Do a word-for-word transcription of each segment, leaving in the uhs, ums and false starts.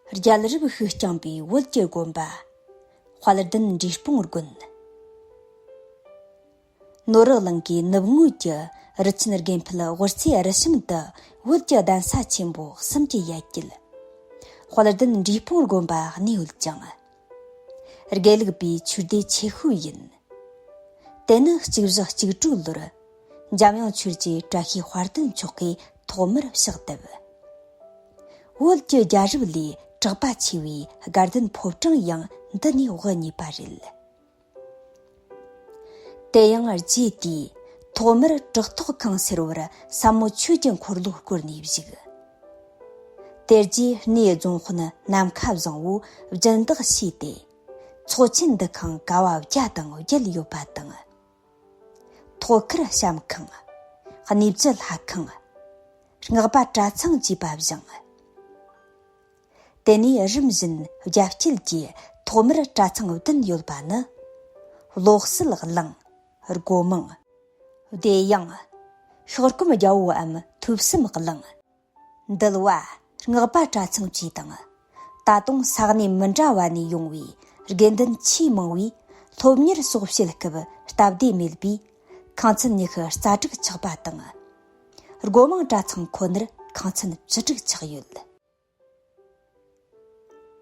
རྒྱལ་རབས་ཤུགས་བསྐྱངས་པའི་བོད་ཀྱི་དགོན་པ། དཔལ་ལྡན་འབྲས་སྤུངས་དགོན། ནོར་བུ་གླིང་གི་ནུབ་ངོས་ཀྱི་རི་ཆེན་དགེ་འཕེལ་དབུ་རྩེའི་རི་གཤམ་དུ་བོད་ཀྱི་གདན་ས་ཆེན་པོ་གསུམ་གྱི་ཡ་གྱལ། དཔལ་ལྡན་འབྲས་སྤུངས་དགོན་པ་གནས་ཡོད་ཅིང་། དགེ་ལུགས་པའི་ཆོས་སྡེ་ཆེ་ཤོས་ཡིན། དེ་ནི་གཅིག་བཞི་གཅིག་དྲུག་ལོར་འཇམ་དབྱངས་ཆོས་རྗེ་བཀྲ་ཤིས་དཔལ་ལྡན་མཆོག་གིས་ཐོག་མར་ཕྱག་བཏབ། བོད་ཀྱི་རྒྱལ་རབས་ལས་གྲགས་པ་ཆེ་བའི་དགའ་ལྡན་ཕོ་བྲང་ཡང་འདི་ནས་དབུ་བརྙེས་པ་རེད། དེ་ཡང་རྗེ་དེས་ཐོག་མར་བྲག་ཐོག་ཁང་ཟེར་བར་ཟབ་མོ་ཆོས་ཀྱི་འཁོར་ལོ་བསྐོར་ནས་བཞུགས། དེ་རྗེས་གནས་རྫོང་དཔོན་ནམ་མཁའ་བཟང་བོས་སྦྱིན་བདག་བྱས་ཏེ། ཚོགས་ཆེན་འདུ་ཁང་ཀ་བ་བརྒྱ་དང་བརྒྱད་ཡོད་པ་དང་། ཐོག་ཁར་བཤམས་ཁང་། གནས་བཅུ་ལྷ་ཁང་། སྔགས་པ་གྲྭ་ཚང་བཅས་པ་བཞེངས། དེ་ནས་རིམ་བཞིན་རྒྱ་བསྐྱེད་ཀྱིས་ཐོག་མར་གྲྭ་ཚང་བདུན་ཡོད་པ་ནི། བློ་གསལ་གླིང་། སྒོ་མང་། བདེ་དབྱངས། ཤོག་སྐོམ་རྒྱལ་པོའམ་ཐོས་བསམ་གླིང་། འདུལ་བ། སྔགས་པ་གྲྭ་ཚང་བཅས་དང་། ད་དུང་ས་གནས་མི་འདྲ་བ་ནས་ཡོང་བའི་དགེ་འདུན་ཆེས་མང་བས་སློབ་གཉེར་སོགས་བྱེད་སྐབས་སྟབས་བདེ་མེད་པས་ཁང་ཚན་ཉི་ཤུ་རྩ་དྲུག་ཆགས་པ་དང་། སྒོ་མང་གྲྭ་ཚང་ཁོ་ནར་ཁང་ཚན་བཅུ་དྲུག་ཆགས་ཡོད།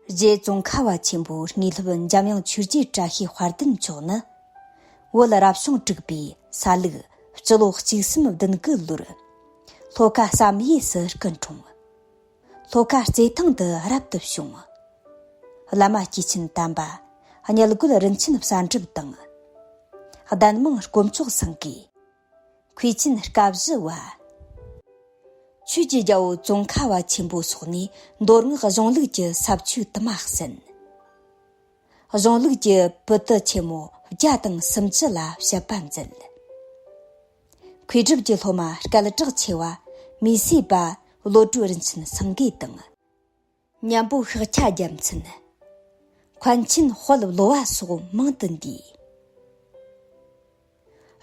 རྗེ་ཙོང་ཁ་པ་ཆེན་པོའི་དངོས་སློབ་འཇམ་དབྱངས་ཆོས་རྗེ་བཀྲ་ཤིས་དཔལ་ལྡན་མཆོག་ནི། བོད་རབ་བྱུང་དྲུག་པའི་ས་ལུག་སྤྱི་ལོ་གཅིག་གསུམ་བདུན་དགུ་ལོར། ལྷོ་ཁ་བསམ་ཡས་སུ་སྐུ་འཁྲུངས། ལྷོ་ཁ་རྩེ་ཐང་དུ་རབ་ཏུ་བྱུང་། བླ་མ་སྐྱེས་ཆེན་དམ་པ་མཉལ་སྒོལ་རིན་ཆེན་གསལ་འགྲུབ་དང་། གདན་མང་དཀོན་མཆོག་སེང་གེ། མཁས་ཆེན་སྐབས་བཞི་བ། ཆོས་ཀྱི་རྒྱལ་པོ་ཙོང་ཁ་པ་ཆེན་པོ་སོགས་ནས་མདོ་སྔགས་གཞུང་ལུགས་ཀྱི་ས་བཅད་དུ་མ་གསན། གཞུང་ལུགས་ཀྱི་པོ་ཏི་ཆེན་མོ་བརྒྱ་དང་སུམ་ཅུ་ལ་དཔྱད་པ་མཛད། མཁས་གྲུབ་ཀྱི་སློབ་མ་སྐད་གྲགས་ཆེ་བ་མི་སེར་པ་བློ་གྲོས་རིན་ཆེན་སེང་གེ་དང་། མཉན་པོ་ཤཱཀྱ་རྒྱལ་མཚན། མཁན་ཆེན་དཔལ་བློ་བ་སོགས་མང་དུ་འདུས།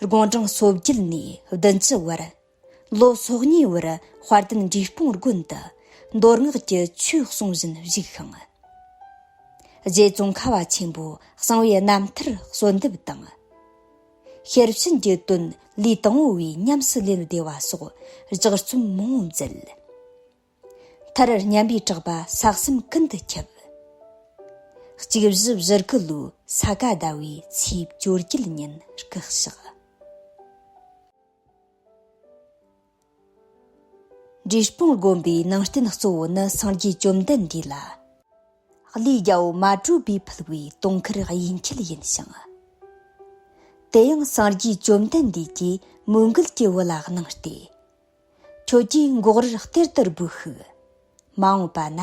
དགུང་གྲངས་སོ་བརྒྱད་ནས་བདུན་ཅུ་བར། ལོ་སོ་གཉིས་བར་དཔལ་ལྡན་འབྲས་སྤུངས་དགོན་དུ་མདོ་སྔགས་ཀྱི་ཆོས་གསུང་བཞིན་བཞུགས་ཤིང་། རྗེ་ཙོང་ཁ་པ་ཆེན་པོའི་གསང་བའི་རྣམ་ཐར་གསོལ་འདེབས་དང་། ཤེར་ཕྱིན་གྱི་དོན་ལུས་དང་པོ་བས་ཉམས་སུ་ལེན་བདེ་བ་སོགས་ལྗགས་རྩོམ་མང་པོ་མཛད། མཐར་སྙན་པའི་གྲགས་པ་ས་གསུམ་ཀུན་ཏུ་ཁྱབ། གཅིག་བཞི་བཞི་དགུ་ལོའི་ས་ག་ཟླ་བའི་ཚེས་བཅོ་བརྒྱད་ཉིན་སྐུ་གཤེགས། འབྲས་སྤུངས་དགོན་པའི་ནང་རྟེན་གཙོ་བོ་ནི་སངས་རྒྱས་བཅོམ་ལྡན་འདས་ལ། ཀླུའི་རྒྱལ་པོ་མ་གྲུ་པས་ཕུལ་བའི་དུང་དཀར་གཡས་འཁྱིལ་ཡིན་ཞིང་། དེ་ཡང་སངས་རྒྱས་བཅོམ་ལྡན་འདས་ཀྱིས་མོས་གུས་ཀྱི་བུ་ལ་གནང་སྟེ། ཁྱོད་ཀྱིས་འགོག་རར་གཏེར་དུ་སྦས་ཤིག། མ་འོངས་པ་ན་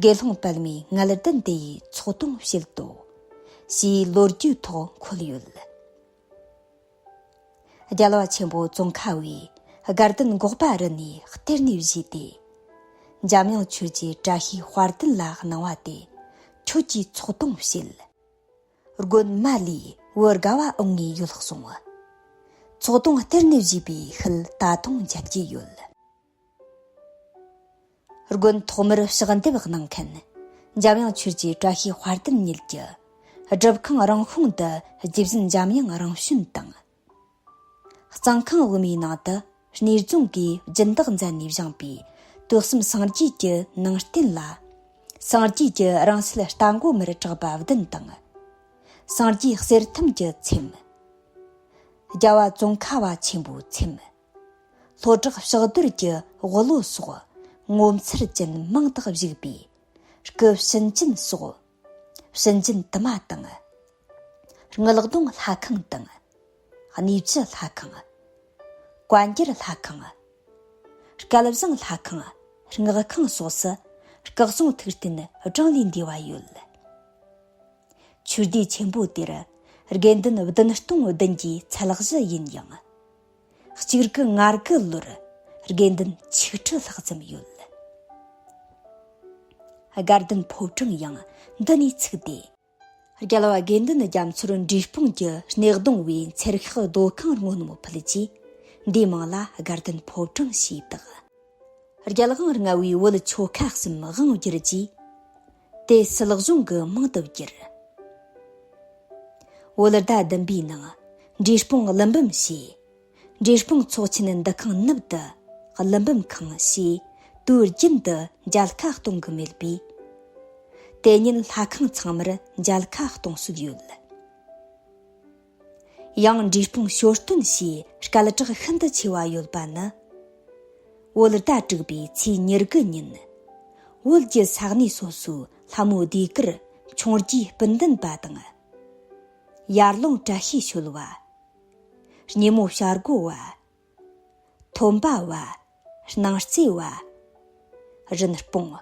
དགེ་སློང་པདྨའི་མངལ་ལྡན་དེ་ཡི་ཚོགས་དུང་བྱེད་དོ། ཞེས་ལོ་རྒྱུས་ཐོག་འཁོད་ཡོད། རྒྱལ་བ་ཆེན་པོ་ཙོང་ཁ་པས་དགའ་ལྡན་འགོག་པ་རི་ནས་གཏེར་ནས་བཞེས་ཏེ། འཇམ་དབྱངས་ཆོས་རྗེ་བཀྲ་ཤིས་དཔལ་ལྡན་ལ་གནང་བ་དེ་ཁྱོད་ཀྱིས་ཚོགས་དུང་བྱེད། དགོན་མ་ལས་བུ་དགའ་བ་འོང་ངེས་ཡོད་གསུངས། ཚོགས་དུང་གཏེར་ནས་བཞེས་པའི་ཤུལ་ད་དུང་མཇལ་རྒྱུ་ཡོད། དགོན་ཐོག་མར་ཕྱག་འདེབས་གནང་མཁན། འཇམ་དབྱངས་ཆོས་རྗེ་བཀྲ་ཤིས་དཔལ་ལྡན་ཉིད་ཀྱི་སྒྲུབ་ཁང་རང་ཤོང་དུ་རྗེ་བཙུན་འཇམ་དབྱངས་རང་བྱོན་དང་། གཙང་ཁང་དབུ་མའི་ནང་དུ་གནས་རྫོང་གིས་སྦྱིན་བདག་མཛད་ནས་བཞེངས་པའི་དུས་གསུམ་སངས་རྒྱས་ཀྱི་ནང་རྟེན་ལ། སངས་རྒྱས་ཀྱི་རིང་བསྲེལ་རྟ་མགོ་མར་གྲགས་པ་བདུན་དང་། སངས་རྒྱས་གསེར་ཐུམ་གྱི་ཚེམས། རྒྱལ་བ་ཙོང་ཁ་པ་ཆེན་པོའི་ཚེམས། ལྷོ་བྲག་ཕྱག་རྡོར་གྱི་དབུ་ལོ་སོགས་ངོ་མཚར་ཅན་མང་དག་བཞུགས་པའི་སྐུ་ཕྱི་འབྱིན་སོགས། ཕྱི་འབྱིན་དུ་མ་དང་། དངུལ་གདུང་ལྷ་ཁང་དང་། གནས་བཅུ་ལྷ་ཁང་། བཀའ་འགྱུར་ལྷ་ཁང་། སྐལ་བཟང་ལྷ་ཁང་། སྔགས་ཁང་སོགས་སུ་སྐུ་གསུང་ཐུགས་རྟེན་བགྲང་ལས་འདས་པ་ཡོད། ཆོས་སྡེ་ཆེན་པོ་དེར་དགེ་འདུན་བདུན་སྟོང་བདུན་གྱི་ཚད་གཞི་ཡིན་ཡང་། གཅིག་དགུ་ལྔ་དགུ་ལོར་དགེ་འདུན་ཆིག་ཁྲི་ལྷག་ཙམ་ཡོད། དགའ་ལྡན་ཕོ་བྲང་ཡང་འདི་ནས་ཚུགས་ཏེ། རྒྱལ་བ་དགེ་འདུན་རྒྱ་མཚོར་འབྲས་སྤུངས་ཀྱི་སྣེ་གདོང་བའི་མཚེར་ཤག་རྡོ་ཁང་སྔོན་མོ་ཕུལ་རྗེས། འདིའི་མིང་ལ་དགའ་ལྡན་ཕོ་བྲང་ཞེས་བཏགས། རྒྱལ་དབང་ལྔ་པའི་བོད་ཆོལ་ཁ་གསུམ་དབང་བསྒྱུར་རྗེས། དེ་སྲིད་ལག་གཞུང་གི་མིང་དུ་བསྒྱུར། བོད་ཟླ་བདུན་པའི་ནང་འབྲས་སྤུངས་ཀླུ་འབུམ་ཞེས། འབྲས་སྤུངས་ཚོགས་ཆེན་འདུ་ཁང་ནུབ་ཏུ་ཀླུ་འབུམ་ཁང་ཞེས་དུས་རྒྱུན་དུ་མཇལ་ཁ་གཏོང་གི་མེད་པས། དེ་ཉིད་ལྷ་ཁང་ཚང་མར་མཇལ་ཁ་གཏོང་སྲོལ་ཡོད། ཡང་འབྲས་སྤུངས་ཞོ་སྟོན་ཞེས་སྐད་གྲགས་ཤིན་ཏུ་ཆེ་བ་ཡོད་པ་ནི། བོད་ཟླ་དྲུག་པའི་ཚེས་ཉེར་དགུ་ཉིན། བོད་ཀྱི་ས་གནས་སོ་སོའི་ལྷ་མོའི་ཟློས་གར་འཕྱོངས་རྒྱས་སྤུན་ལྡན་པ་དང་། ཡར་ཀླུང་བཀྲ་ཤིས་ཞོལ་བ། སྙེ་མོ་བྱ་རྒོད་བ། ཐོན་པ་བ། སྣང་རྩེ་བ། རིན་སྤུངས།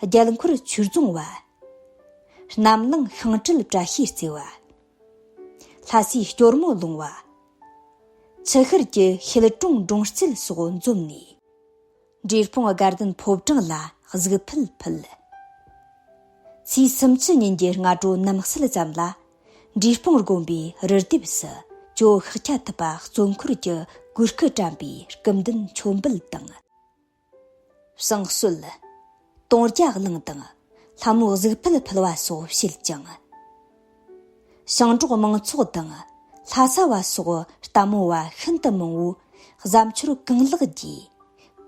རྒྱལ་འཁོར་ཆོས་རྫོང་བ། གནམ་ལངས་ཤིང་བྲལ་བཀྲ་ཤིས་རྩེ་བ། ལྷ་སའི་སྐྱོར་མོ་ལུང་བ། ཆུ་ཤུར་གྱི་ཤེལ་གྲོང་འབྲོང་རྩེ་སོགས་འཛོམས་ནས། འབྲས་སྤུངས་དགའ་ལྡན་ཕོ་བྲང་ལ་གཟིགས་ཕུད་ཕུལ། ཚེས་སུམ་ཅུ་ཉིན་གྱི་སྔ་དྲོ་ནམ་གསལ་ཙམ་ལ། འབྲས་སྤུངས་དགོན་པའི་རི་ལྡེབས་སུ་ཇོ་ཤཱཀྱ་ཐུབ་པ་གཙོ་འཁོར་གྱི་གོས་སྐུ་བཀྲམ་པའི་སྐུ་མདུན་མཆོད་འབུལ་དང་། བསང་གསོལ། དུང་རྒྱ་གླིང་དང་ལྷ་མོའི་གཟིགས་ཕུད་ཕུལ་བ་སོགས་བྱེད་ཅིང་། ཞིང་འབྲོག་མང་ཚོགས་དང་ལྷ་ས་བ་སོགས་ལྟད་མོ་བ་ཤིན་ཏུ་མང་བོས་གཟའ་མཆོར་གང་ལེགས་རྒྱས།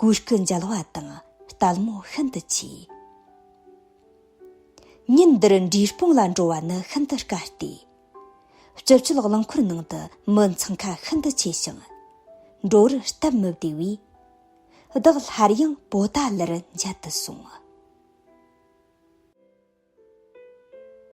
གོས་སྐུ་མཇལ་བ་དང་ལྟད་མོ་ཤིན་ཏུ་ཆེ། ཉིན་འདིར་འབྲས་སྤུངས་ལ་འགྲོ་བ་ནི་ཤིན་ཏུ་དཀའ་སྟེ། སྤྱི་སྤྱོད་རླངས་འཁོར་ནང་དུ་མི་འཚང་ཁ་ཤིན་ཏུ་ཆེ་ཞིང་། འགྲོ་བར་སྟབས་མི་བདེ་བས། བདག་སླར་ཡང་པོ་ཏཱ་ལར་མཇལ་དུ་སོང་